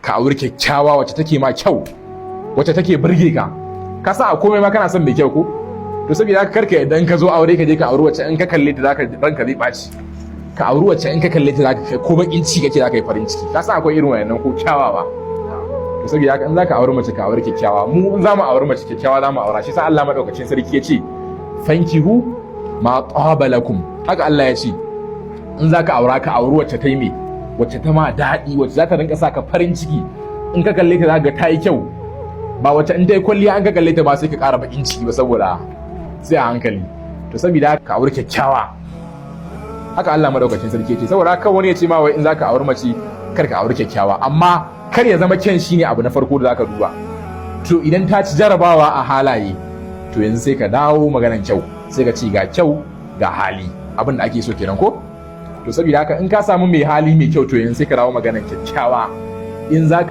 Ka auri kyakkyawa wacce take ma kyau, wacce take burge ka. Ka sa a komai ma kana son mai kyau ko? To, saboda haka karka idan ka zo aure ka je ka auri wacce in ka kalle ta zaka ranka zai ɓaci. Ka auri wacce in ka kalle ta zaka ko bakin ciki kake zaka yi farin ciki. Ka san akwai irin wayannan ko, kyawawa. To, saboda haka in zaka auri mace, ka auri kyakkyawa. Mu in zamu auri mace, kyakkyawa zamu aura. Shi sa Allah madaukakin sarki ya ce, "Fankihu ma taba lakum." Haka Allah ya ce, in zaka aura, ka auri wacce ta yi me, wacce ta ma daɗi, wacce za ta rinka sa ka farin ciki. In ka kalle ta zaka ga ta yi kyau, ba wacce in ta yi kwalliya an ka kalle ta ba sai ka ƙara bakin ciki ba, saboda sai a hankali. To, saboda haka ka auri kyakkyawa, haka Allah madaukakin sarki ya ce. Saboda haka wani ya ce ma wai in zaka auri mace kar ka auri kyakkyawa, amma kar ya zama kyan shine abu na farko da zaka duba. To, idan ta ci jarabawa a halaye, to yanzu sai ka dawo maganan kyau, sai ka ci ga kyau ga hali, abin da ake so kenan ko? To, saboda haka in ka samu mai hali mai kyau, to yanzu sai ka dawo maganan kyakkyawa in za